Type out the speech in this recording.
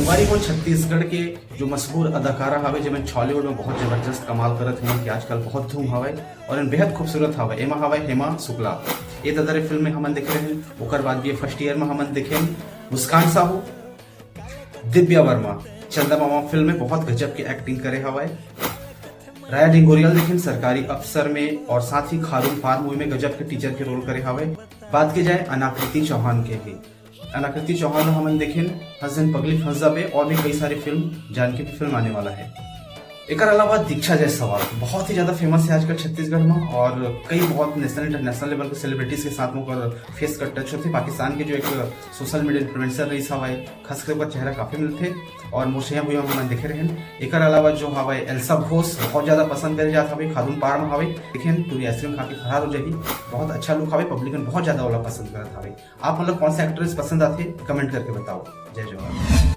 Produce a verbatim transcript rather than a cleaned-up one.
संगवारी हो, छत्तीसगढ़ के जो मशहूर अदाकारा हवे, जेमन छॉलीवुड में बहुत जबरदस्त कमाल करत हे, कि आजकल बहुत धूम हवय और एमन बेहद खूबसूरत हवय। एमा हवय हेमा शुक्ला। ए ददा रे फिल्म में हमन देखे रहेन, ओकर बाद भी फर्स्ट ईयर में हमन देखेन मुस्कान साहू, दिव्या वर्मा, चंदा मामा फिल्म में बहुत गजब के एक्टिंग करे हवय। राया डिंगोरिया ल देखेन सरकारी अफसर में, और साथ ही खारून पार मूवी में गजब के टीचर के रोल करे हवय। बात की जाए अनाकृति चौहान के ही, अनाकृति चौहान ल हमन देखेन हंस झन पगली फंस जाबे, और भी कई सारी फिल्म, जानकी भी फिल्म आने वाला है। एकर अलावा दीक्षा जायसवाल बहुत ही ज्यादा फेमस है आजकल छत्तीसगढ़ में, और कई बहुत नेशनल इंटरनेशनल लेवल के सेलिब्रिटीज के साथ में ओकर फेस का टच होथे। पाकिस्तान के जो एक सोशल मीडिया इन्फ्लुएंसर रहिस हवय, खास करके ओकर चेहरा काफी मिलथे, और मोर सैया भुइयां हमन देखे रहेन। एकर अलावा जो हवय एल्सा घोष बहुत ज्यादा पसंद करे जात हवे, खारून पार में हवे, देखेन टूरी आइसक्रीम खा के फरार हो जाही। बहुत अच्छा लुक हवे, पब्लिक मन बहुत ज्यादा ओला पसंद करत हवे। आप मन ला कौन सा एक्ट्रेस पसंद आथे, कमेंट करके बताओ। जय जोहार।